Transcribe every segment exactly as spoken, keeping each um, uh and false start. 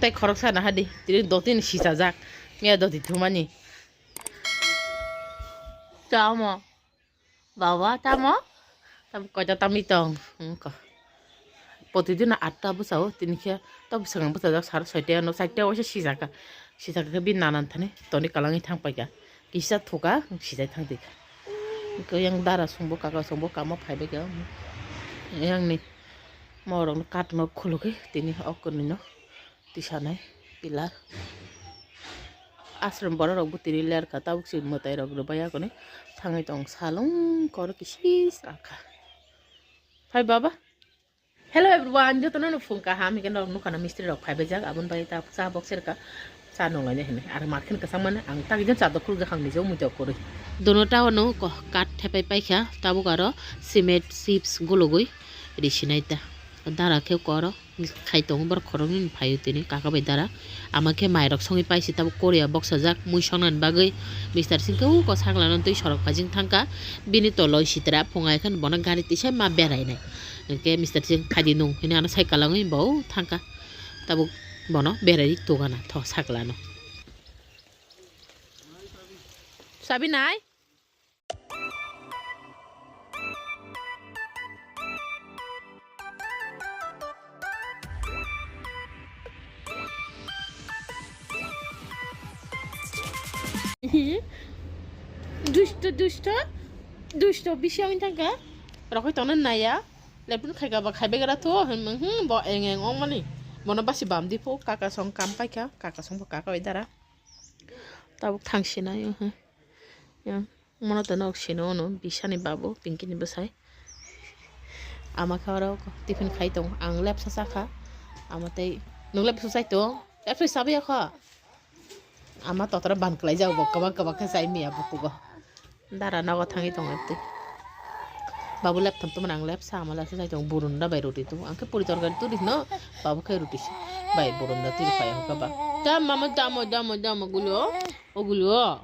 Tei khoroksa na hadi, tini doti ni sisajak. Miya doti thumani. Tamo. Baba, tamo? Tam koita tamni tong. Wngkha. Protidin atta bwsao, tini khe to bwswkang bwsajak sar soita ano, chaita waisa sijak kha. Sijak khe bini nanan thani toni kwlangwi thang paikha. Kisa thuka, sijai thang dikha. Wngkha yang dara songbo, kaka songbo, kamo phaibaikha. Yang ni morok no katma khulugwi tini o kwnwi no. Tisanai pillar. Ashram borok rok bwtwi ler kha, tabuk se mwtai rok rwbai ya kwnwi thangwi tong salong kor kisi sa kha. Phai baba. Hello everyone, jotono no phung kaham, hingke norok nukha na mistri rok phaibai jak, aboni bai ta cha box rwkha, cha nung lainai hinwi. Ar mat khe kwchang mani, ang tak jang cha dokhul gahang ni jok mui jok kwrwi. Dono ta ono ko kat thepai paikha, tabuk aro cement chips gulugwi risinai ta. Dara khe koro. Khai tongo borok khoroknwi phaio tini kaka bai dara. Ama khe mairok songwi paisi tabuk koria boksajak mui songnani bagwi. Mister Singh khe uko sakla no twi sorok phaijing thangkha. Bini tolo sitra phungai khe bono gari tisa ma berainai. Hinkhe Mister Singh phaidi nung hwnwi ano sai kwlangwi bo thangkha. Tabuk bono berai tongana tho sakla no. Sabi nai? Dusto, dusto, dusto, bisi wng thangkha. Rokoi tongna naya. Lepun khaika ba khaibai gra thu, hmm, hmm, bo eng eng ong mani. Bono basi bam di pho, kaka song kam paikha, kaka song bo kaka bai dara. Tabuk thang sinai, hmm. Yang. Mono to nok sino ono, bisani babu, Pinky ni bwsai. Ama khe oro tiffin khai tong, ang lepsa sakha. Ama tei, nung lepsa sai tong, lepsa sabi ya kho. Ama totora ban kwlai jago, bo kwbang kwbang khe sai miya bukugo. Dara nogo thangwi tong leptwi. Babu leptham tongmani ang lepsa, ama lepsa sai tong, burunda bai roti tong. Ang khe puri torkari turi no, babu khe roti si. Bai burunda turi phai ang khe ba. Tamo mama, tamo, tamo, tamo, gulo, o gulo.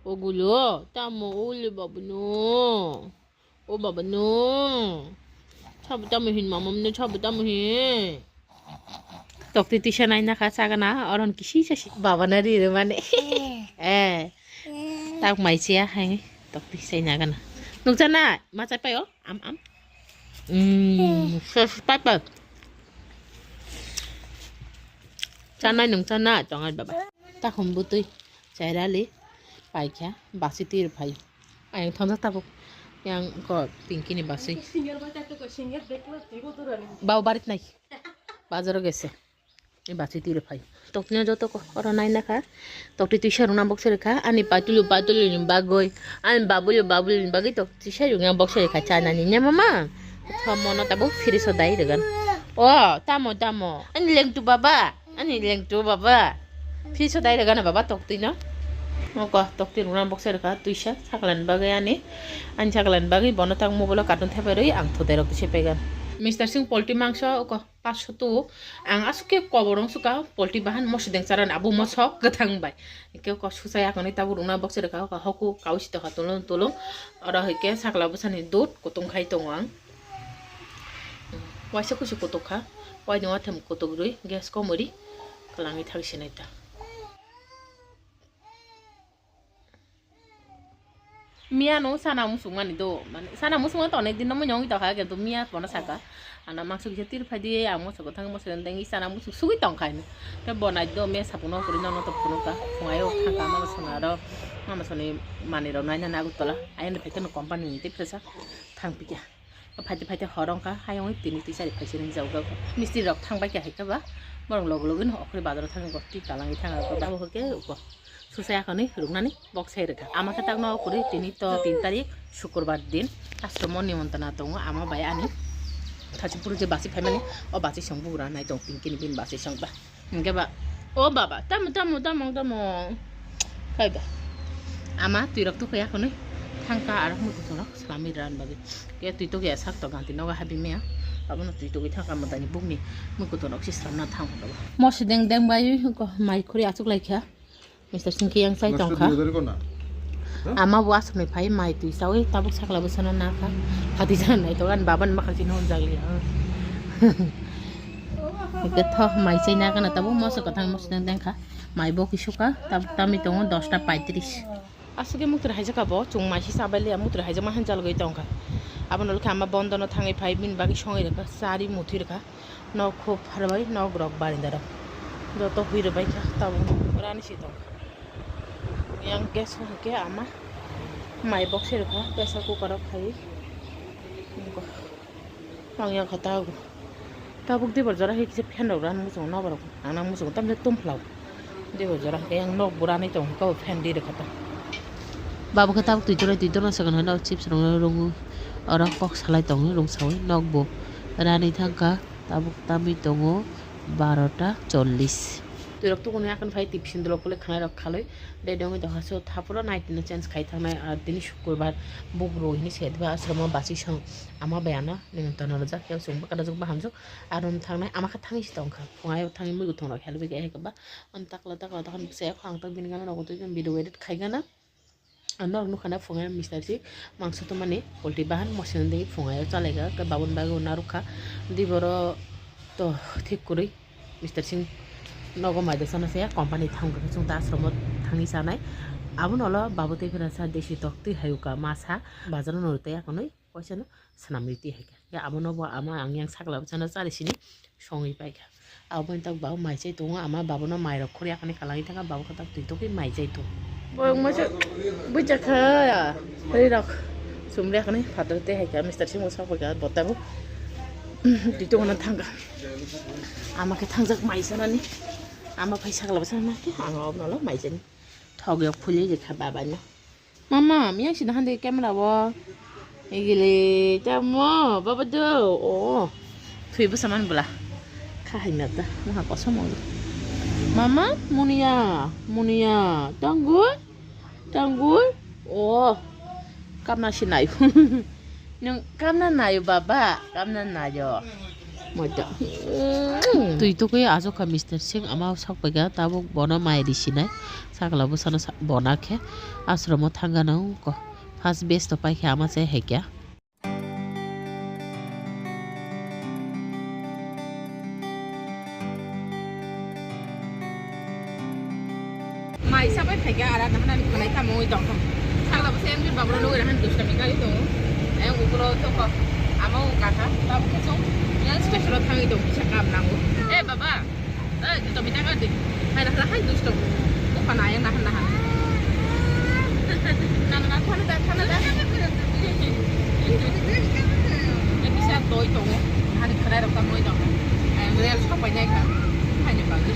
O gulo, tamo uli baba no. O baba no. Sabo tamo hin mama no, sabo tamo hin. Tokti tisa naina kha sagana, oron kisi sasi. Baba na ri ri mane. Eh. Tak mai sia hai. Tokti sai nagana. Nukjana, ma chai payo. Am, am. Mm, sos pai pai. Chanai nung chana, tongai baba. Takhum butui. Chairali paikha, basi tir phai. Ayang thongjak tabuk. Yang ko Pinky ni basi. Bau barit nai. Bazaro gese. Basi tir phai. Tokni joto ko oro nai nakha. Tokti tisa runa box rikha. Ani patulu patulu ni bagoi. Ani babulu babulu ni bagoi tokti tisa runa box rikha. Chanani nya mama. Thomono tabuk firi so dai rigan. O, tamo, tamo. Ani lengtu baba. Ani lengtu baba. Piso dai rega na baba tokti no. Moko tokti runa box rega tuisa saklan bagwi ani. Ani saklan bagwi bono tang mobile carton thepai rwi ang thudai rok se pegan. Mister Singh poultry mangso oko paso tu ang asuk ke koborong suka poultry bahan mosideng charan abu mosok gathang bai. Ke ko susa yakoni tabu runa box rega ko hoku kausi to hatulung tulung. Oro hoi ke sakla bwsani dud kutung khai tongo ang. Waisa kusu kutuk kha, waini wathem kutuk rwi, gas komori, kwlangwi thang sinai ta. Miya no sana musung mani do, mane sana musung to onek din no mui nyong tokha, kintu miya bono saka, ana mangso kisa tir phai di, ang moso kwthang moso dengwi sana musung sugwi tongkha hinwi. Te bo nai do, miya sapung no kwrwi nono to phunukha, phungai o thangkha, mama sona ro, mama soni manwi rok naina nagwi tola, ayang phai kheno company ni tei phresa thang phikha. Phaite phaite hor wngkha, hayungwi tini twi chari phaisani rijak jago. Mistri rok thang bai kha hai khe ba, borok logi logi no okhori bazar o thang kha, twi kalangwi thang kha, abo hwnkhe uko susa yakhani ruknani box hai rwkha. Ama khe takno okhori tini to tin tarik sukurbar din, ashromo nimontana tongo, ama bai ani thaichuk phuru je basi phaimani, o basi song bugra nai tong, Pinky ni bini basi song ba. Hingke ba, o baba, tamo, tamo, tamo, tamo. Kai ba. Ama twi rok tukha yakhonwi thangkha aro mui kutung rok salami ran bagwi. Ke twi tukya sak to ganti nogo habi maya. Abono twi tugwi thangkha mwtaini bukni mui kutung rok se salamna thang hwnwi. Mosi deng deng bai ko mai khuri achuk lai kha. Mister Singh khe yang sai tong kha. Ama bo aswk ni phai mai twi sawi tabuk sakla bwsano na kha. Phati jana nai to gan baba ni makhang chini hwn jagli. Hwnkhe tho mai chaina gana tabuk moso kwthang moso dengkha. Mai bo kisuka tabuk tamwi tongo dosta paitris. Aswk khe muktwrwi haijak abo, chwng mai se chabai liya, muktwrwi haijak ma han jalgwi tongkha. Abono khe ama bondono thangwi phai bini bagwi songwi rwkha, chari muthwi rwkha. Nok khub pharbai, nok rok barinda rok joto hui rwbai kha, tabuk rani se tongkha. Yang gas hwnkhe ama mai box se rwkha, pressure cooker o khai. Ang yang kha tabuk. Tabuk dibor jora hai kisa fan rok rani muchungo nobar rok. Ang nang muchungo tamjak tum phlao. Dibor jora hai yang nok burani tong kha fan di rwkha ta. Babo khe tabuk twi tornai twi torna sagan hai nok chips rok rung. Oro kok salai tongo rung sawi nok bo rani thang kha tabuk tamwi tongo barota chollis. Twi rok tukunwi akon phai twi bisin dolok pole khwnai rok khalwi. Dai dongwi tongkha so thapuro nai tini change khai thangnai ar tini sukurbar bubru hini se diba asromo basi song ama bai ano. Nini tono rwjak khe chwng bwkha rwjak bahamjwk. Aro wng thangnai ama khe thangwi se tongkha. Phungai thangwi muikwthwng rok helwi khe hai khe ba. Ang takla takla tokhan bwsai kho ang tak bini gana rogo twi video edit khai gana. Ang norok nukha na phungai mister si mangso tomani polti bahan mosinani dei phungai o chalai kha. Khe baboni bagwi narwkha. Diboro to thik kwrwi mister Singh nogo maida chana saya company thang khe chwng ta asromo thangwi chanai. Abono ulo babo tei phira sa desi tok twi hayuka masa bazaro norwi tei akonwi. Waisano swnamwi twi hai kha. Khe abono bo ama ang yang sakla bwsano chari sini songwi pai kha. Aboni tak babo mai chai tongo, ama babono mai rok khori akhani kalangwi thangkha, babo khe tak twi tokwi mai chai tongo. Bo wngma se bui chakha ri rok sumri akhani phatar tei hai kha mister Singh bo sok pai kha bo tabuk twi tokna thangkha. Ama khe thangjak mai sanani, ama phai sakla bwsano ma khe ang abono mai chani thok yok phulwi rikha babano. Mama, miyang sina hande camera o. Igili, tamo, baba do. Oh. Thui bwsa man bwla. Kha hai mata. Muha kosom ong. Mama, munia, munia. Tanggul? Tanggul? Oh. Kamna sinai. Nwng kamna nayo baba, kamna nayo. Moito. Twi tokwi achukha mister Singh ama sok paikha tabuk bono mai risinai. Sakla bwsano sa-, bona khe ashromo thangano wngkha. First base to paikha ama se haikha. Mai sabai phaikha ara nahanani khwnai tamo oi tongthong. Sakla bwsa M J Babura nugui rahan dusta mikali tongo. Ayang ukulo toko ama o kaka tabuk khe chwng yang station o thangwi tong kisa kam nango. Eh baba, eh kito mitaka di. Hai nahan hai dusto. Buka na ayang nahan nahan. Nana na khana da khana da. Eh kisa doi tongo. Hani khwnai rok tamo oi tongo. Ayang real sok pai nai kha. Hai ni bagwi.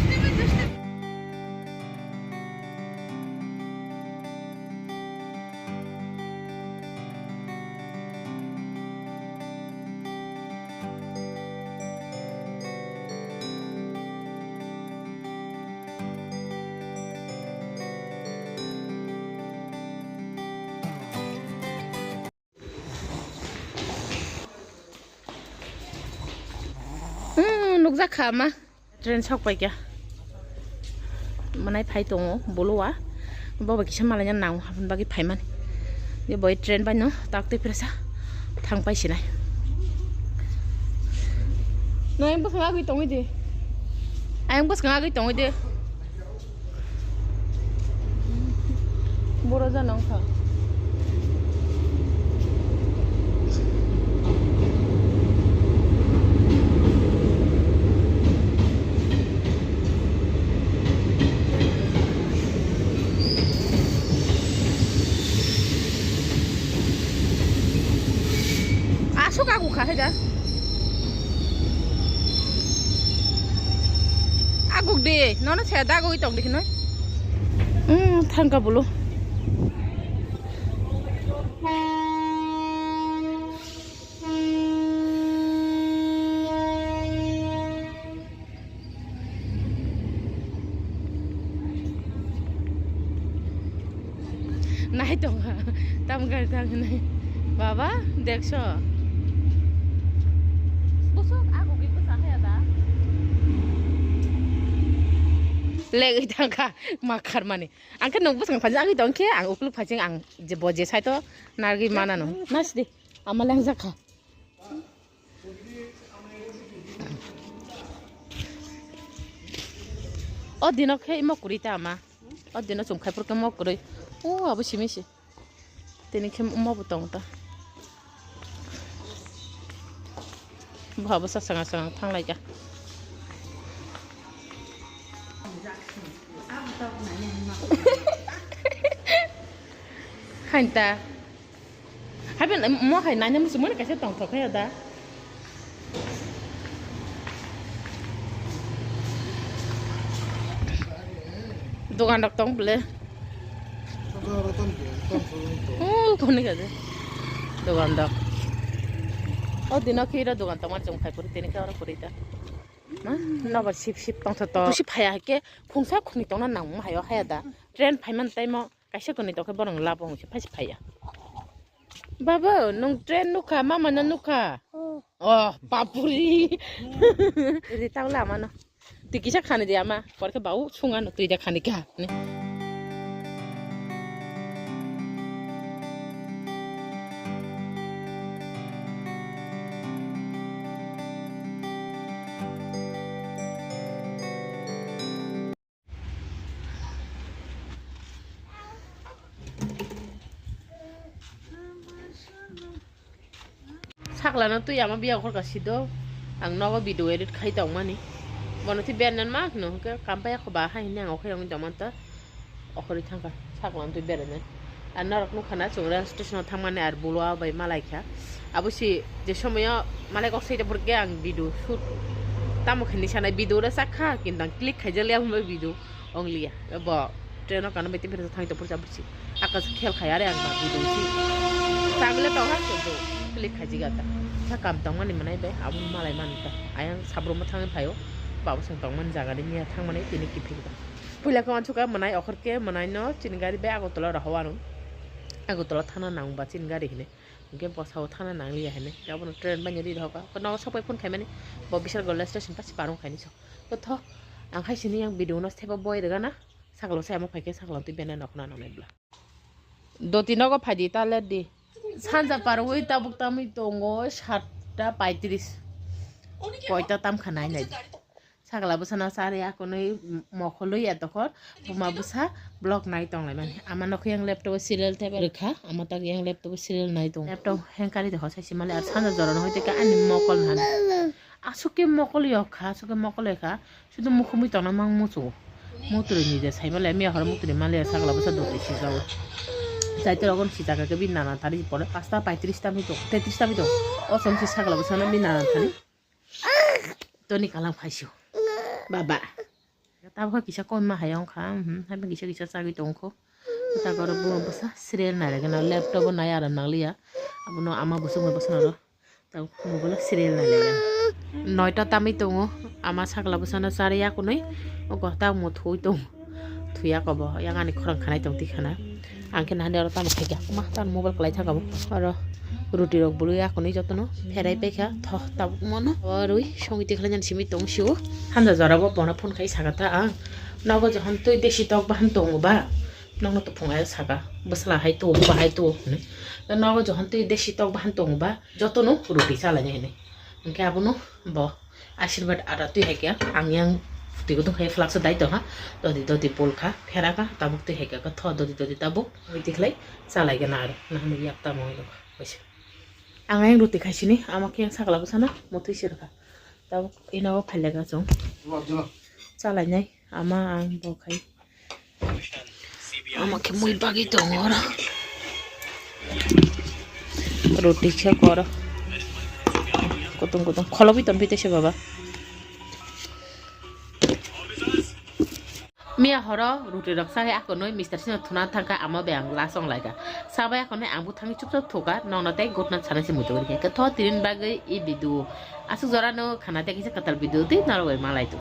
Hmm, nukjak kha ma. Train sok pai kha. Manai phai tongo, bolo wa. Bobo kisa malai nang hapun bagi phai man. Ye boy train bai no, tak te presa. Thang pai sinai. No, yang bus ngagwi tongwi de. Ayang bus ngagwi tongwi de. Boro jana wngkha. Aswk agukha hai da. Aguk de, nono se dagwi tong de hinoi. Hmm, thangka bolo. Nai tongkha, tam gari thang hinai. Baba, dekso. Bosok, ako gwi bwsa haya da. Legwi thangkha, ma kharmani. Ang khe nwng bwsang phaijak agwi tongkhe, ang ukluk phaijak ang je bo je side o narwgwi manano. Nasidi, ama lengjakha. O dino khe imo kwrwi ta ama. O dino chum khai phuru khe mo kwrwi. O abo simi se. Tini khe mo bo tong ta. Bo abo sa sanga sanga thang lai kha. Hain ta. Hai ben mo hai nanya musu mo kaisa tong thok khe da. Dogan rok tong bole. Oh, koni kaje. Dogan rok. O dino khe iro dogan tong ma chum khai puri tini khe oro puri ta. Na, nobar sip sip tong thok to. Tusi phaya hai khe khungsa khungni tongna nang mo hayo haya da. Train phaiman taimo. Kaisa kwnwi tokhe borok labo hwnse phaisi phaiya. Babo, nwng train nukha, mama no nukha? Oh, papuri. Ri tau lama no. Twi kisa khani di ama, porkhe bau sungano twi da khani kha. Sakla no twi ama biya khorka sido. Ang nogo video edit khai tongmani. Bono twi ben nan ma hwno hwnkhe kampaya kho ba hai hwnwi ang okhai wngwi tongmanta. Okhorwi thangkha sakla no twi beranai. Ar norok nukha na chwng rail station o thangmani ar bulo bai malaikha. Abo si je somoyo malai kok sai porkhe ang video shoot tamo khe ni sanai video rwchapkha kintu ang click khaijakliya hwnba video. Ongliya, bo train o kana bai tei thang tong phuru chapsi. Akas khel khai are ang ba bidung si. Chamile tong ha se do. Klik khai jiga ta. Sa kam tong mani manai bai abo malai man ta. Ayang sabrum thang phaio. Babo song tong man jaga de miya thang mani tini kiphil ta. Puila ko ansuka manai okhor ke manai no chini gari bai Agartala roho aro. Agartala thana nang ba chini gari hine. Hingke bwsao thana nangliya hine. Abono train bai ri rohoka. Ko nogo sok bai phone khai mani. Bo bisal golden station pas parung khai ni so. Ko tho. Ang khai sini yang video no step boi rega na. Sakalo sai amo phaikhe sakalo twi bene nokna nangnai bwla. Doti nogo phaidi ta let di. Sanja parwi tabuk tamwi tongo satta paitris. Koita tamkha nai nai. Sakla bwsano chari akonwi mokolwi ya dokhor buma bwsa vlog nai tonglaimani. Ama nokho yang laptop o serial taiba rwkha. Ama tak yang laptop o serial nai tongo. Laptop hengkari dokhor saisi mali ar sanja jorano hoite ka ani mokol nani. Aswk khe mokol yok kha, aswk khe mokol ya kha. Sudu mukhumui tongna mang muchungo. Mutri ni je sai male, miya horo mutri male, sakla bwsa doti sijago. Chaitorogon sijaka khe bini nana thani pore, pasta paitris ta mi tong, tetris ta mi tong. O chomsi sakla bwsano bini nana thani. Toni kalam khaisio. Baba. Tabukha kisa koma hai wngkha, mhm, hai kisa kisa chagwi tongkho. Takoro buma bwsa serial nai rwgena, laptop o nai aram nangliya. Abono ama bwswk bai bwswk naro. Tang mobile o serial nai lai ya. Noita tamwi tongo, ama sakla bwsano chari ya kunui, ogo tamo thui tong, thuya kobo, yang ani khorang khanai tong tikhana. Ang khe nahani oro tamo khaikha, ma tamo mobile kwlai thangkha bo. Oro ruti rok bwlwi ya kunui jotono pherai paikha, tho tabuk mono. Orwi songwi tikhlai nani simi tong sio. Hanja jora bo bono phone khai sakha ta ang. Nogo johon twi desi tok bahan tongo ba. Nokno tongphung hai saka, bwsla hai tu, buba hai tu, hwnwi. Nogo johon twi desi tok bahan tongo ba, jotono ruti chalainai hwnwi. Hwnkhe abono bo Ashirbad ada twi hai khe ang yang twi kutung khai flaksa dai tongha, dodi dodi bol kha, phera kha, tabuk twi hai khe tho dodi dodi tabuk, oi tikhlai chalai gana aro, nahani yak tamo oi rokha, kaisa. Ang yang ruti khaisini, ama khe yang sakla bwsano, motwi se rwkha. Tabuk ino phailaga chwng. Chalainai. Ama ang bo khai. Ama khe mui bagwi tongo oro. Roti khe koro. Kutung kutung kholobwi tongphi tese baba. Miya horo roti rok sahi akonoi mister sino thuna thangkha ama bai ang last ong laika. Sabai akonoi ang bo thangwi chupchap thoka nokno tei gotna sana se muitu rikhe. Khe tho tinin bagwi i video. Asuk jora no khana tei kisa katal video tei norok bai malai tu.